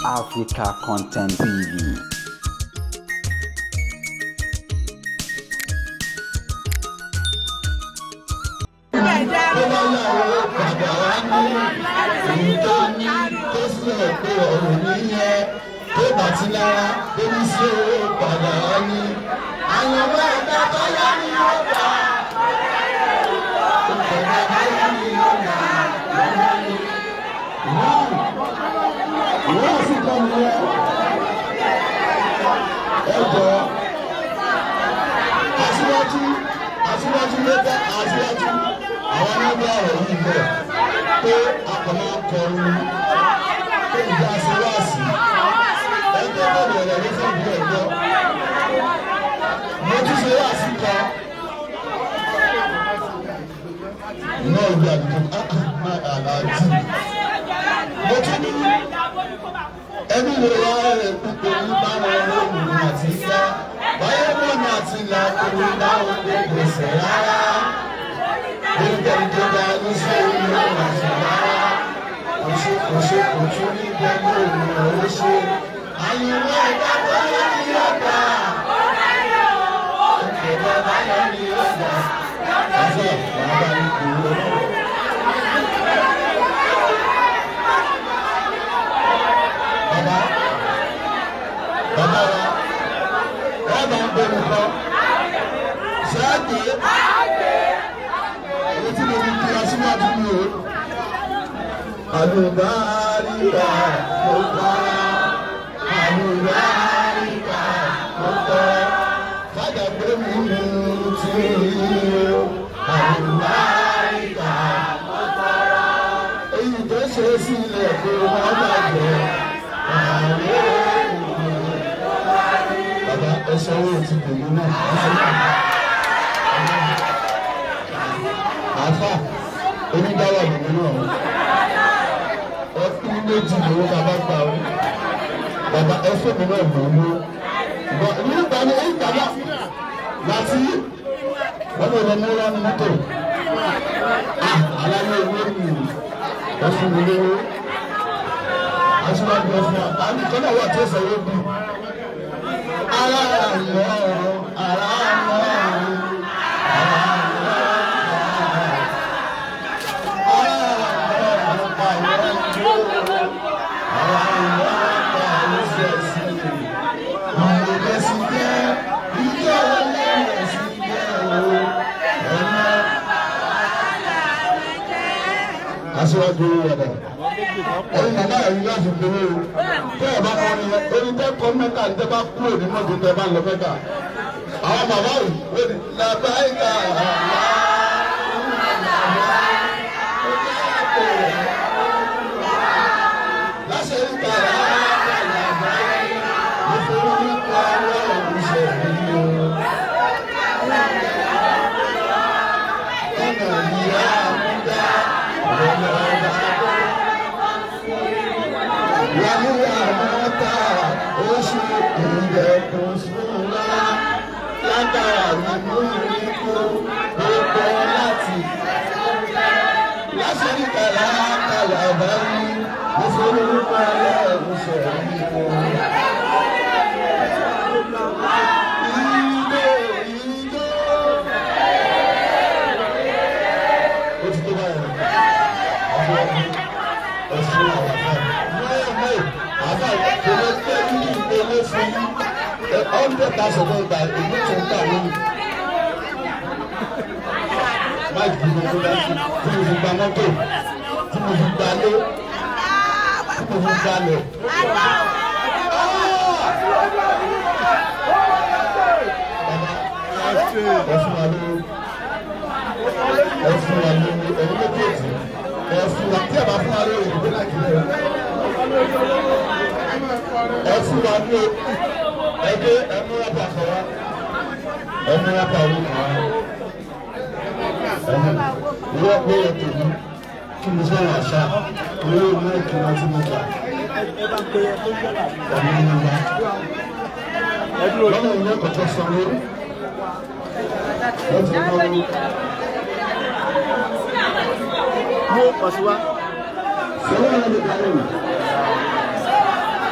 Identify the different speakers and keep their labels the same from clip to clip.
Speaker 1: Africa Content TV.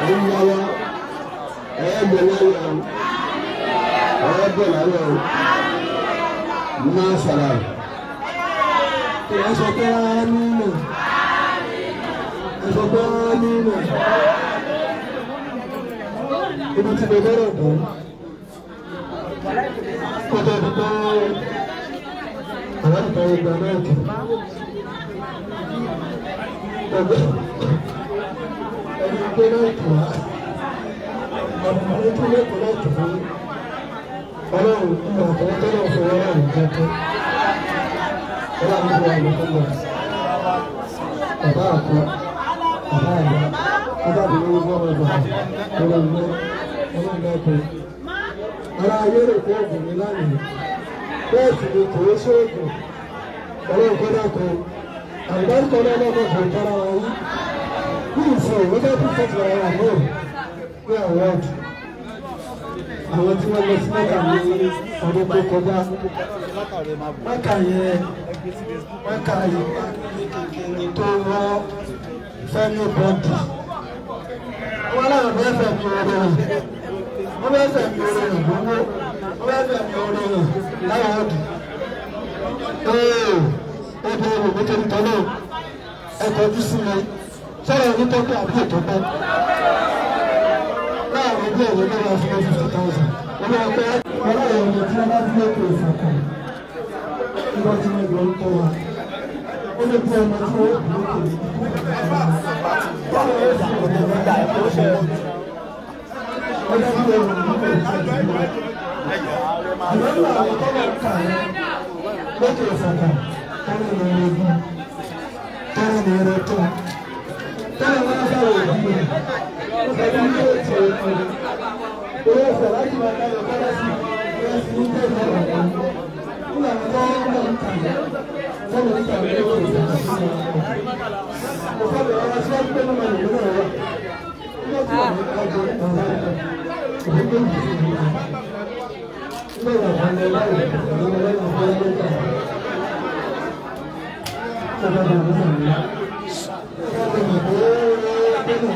Speaker 2: Àyíyáwá ẹ̀ẹ́dẹ̀ láyọ̀ ẹ̀ẹ́dẹ̀ láyọ̀ máa sàrà. Ẹ sọ pé àmín. Ẹ sọ pé àmín. Ibi tí mo bẹ̀rẹ̀ dùn. Kọ́tà ti tán àwọn ìtàn ìgbà náà kì. Ọgbẹ́ ẹni gbé náà kì wá. Ọ̀pọ̀ tó lẹ́kọ̀ọ́ náà kì fún Ọlọ́run ìgbà tó ń tọ́lọ̀ fún Ọlọ́run jẹ́kẹ́. Ọlọ́run fún ọmọ fún ọ. Bàbá àkọ́, bàbá àgbà, bàbá àbúrò fún ọmọ ìgbà, ọlọ́run ọlọ́run lẹ́kọ̀ọ́. Ara ayé rò pé ògùn mi lánàá. Bẹ́ẹ̀ sì ni kò ṣóògùn. Ọlọ́run kọ́ dákun. Àlùbáríkọ náà lọ́kọ̀ kò tọ́ra wa yí. Ní ìsìn òwe bá tún fẹ́ẹ́ tọ́ra wa náà ní àwọ̀dù. Àwọn tí wọ́n lọ sí Mẹ́kà ní ọdún tó kọjá. Mẹ́kà yẹn Mẹ́kà yẹn tó wọ́ fẹ́mi bọ́ǹdì. Wọ́n láwọn fẹ́ fẹ̀mí oore hàn. Wọ́n fẹ́ fẹ̀mí oore hàn gbogbo. Wọ́n fẹ́ fẹ̀mí oore hàn láwọn ọdún. Ee ó bẹ ẹrù mi torí tọ́lọ́ ẹ kọjú sí mi. Sọ̀rọ̀ ní tọ́pẹ́ àbí ètò pẹ́. Láàrin bí ẹ̀rọ náà wá fún 50,000. Olúwa pé ọlọ́run ọ̀nà tí wọ́n bá dúró kò fọkàn. Nígbà tí wọ́n gbọ́ ń tọ́ wa. Ó lè bí ọmọ tí wọ́n dúró kò ní. Báwo ló sì ọ̀dọ̀ nígbà ẹ̀kọ́ ṣe pọ̀ jù? Ó dá bí ọmọ ìlú kò ní ìlú. Ìlú àwọn tọ́lọ̀ ń kà ẹ́ lókè ìfọkàn tọ́lọ̀ ní ọ̀rọ̀ ogun tọ́lọ̀ ní ọ̀rọ̀ tó. Tọ́lọ̀ wọn fẹ́ wò ó bí ó fẹ́ bí ó ti ọ̀rọ̀. Owó ọ̀fẹ́ láti máa dá lọ bọ́lá sí ìrẹsì ní tẹ̀lé ọ̀rọ̀. Nígbà tó ń kà ẹ́ tọ́lọ̀ ń kà ẹ́ lókè ìfọkàn. Mo fẹ́ bẹ̀rẹ̀ wá síwájú pé mọ́mọ́ ìlú náà wà. Nígbà tí wọ́n ní kájọ ọ̀rọ̀ òbí tó ń bì sí ìlú. Nígbà wà wọ́n lọ láyé ìlú lọ́wọ́ àwọn ọmọ ẹgbẹ́ Ọba bẹ̀rẹ̀ wọ́n sọ̀rọ̀ yá. Ọba bẹ̀rẹ̀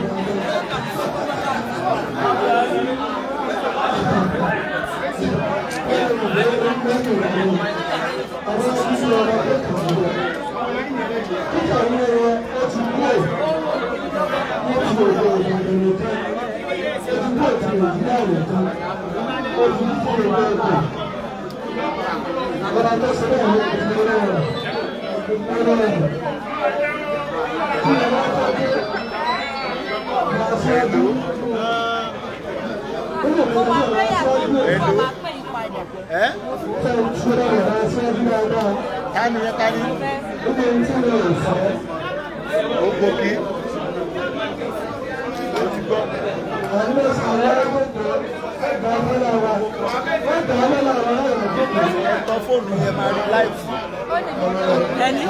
Speaker 3: Ẹni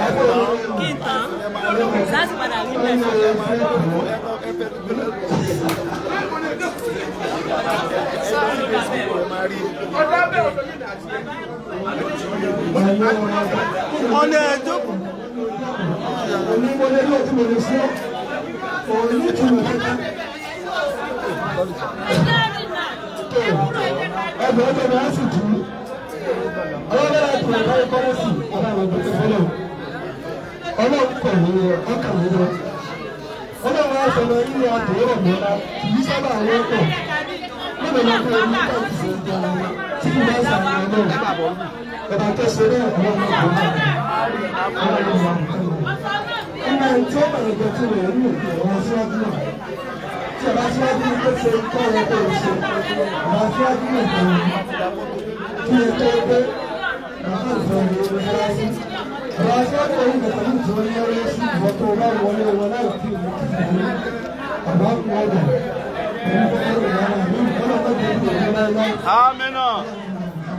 Speaker 3: kí n tán láti padà rí
Speaker 4: Ọ̀nà ẹ̀jọ́.
Speaker 2: Ọlọ́run kọ̀ ní ọkàn mi lọ. Ọlọ́run á sọ lọ ilé àtòwọ́rọ̀ mọ́lá kì í sábà wọ́pọ̀. Níbo ló fẹ́ ní káàkiri ìjà tí kì bá sàmì ọlọ́run. Ọba tó ṣe náà ọlọ́run kò ní. Ọlọ́run wà nǹkan lọ. Nínú ẹni tí ó bá ẹgbẹ́ tí rẹ̀ ń lò ní ọ̀rọ̀ síwájú náà. Tí ọba síwájú ní tó ṣe kọ́ ẹ tó ṣe. Ọba síwájú ní ìgbà kí ẹ tó dé. Bàbá ìfẹ́ ìlú mọ́ṣáláṣí. Ọba síwájú ní ìgbà tí ó ní ọrẹ́ sí ìwọ tó bá wọlé wọn láì fi ìlú kí ìlú. Ọba kú ọjà.
Speaker 4: Amina.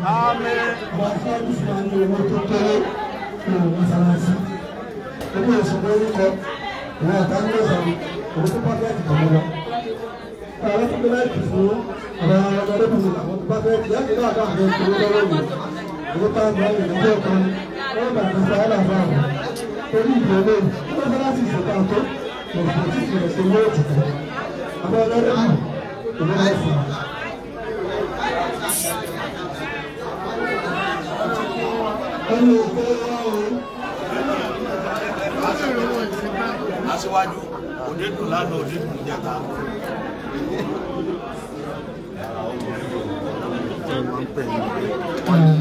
Speaker 4: Amin.
Speaker 2: Ọba síwájú fún wa ní owó tó tó ní mọ́ṣáláṣí. Owó ìṣòro orúkọ ìwé àtàlẹ́sàn òun tó pàfẹ́ẹ̀tì kọ̀ọ̀kan lọ. Àwọn tó gbé láìpì fún àwọn ọmọdébìnrin àwọn tó pàfẹ́ẹ̀tì láti náà bá àwọn ìṣòro lọ́wọ́ mi. Owó tá a gba ìrìnàjò kan wọ́n bá ti sọ ọ́nà fún àwọn. Torí ìdílé ní mọ́ṣáláṣí ìṣèkà tó lọ́sọ̀ tí ìṣẹ̀lẹ̀ ṣe lóòtù kan. Àbọ̀ ọlọ́dún ìlú mẹ́sàn. Ẹni òkú wá o.
Speaker 4: Aṣíwájú, òde dùn lánàá, òde dùn níjẹta.
Speaker 5: Wọ́n ní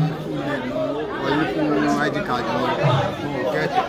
Speaker 5: wọ́n yí fún ID card wọn, wọn ò gẹ́tì.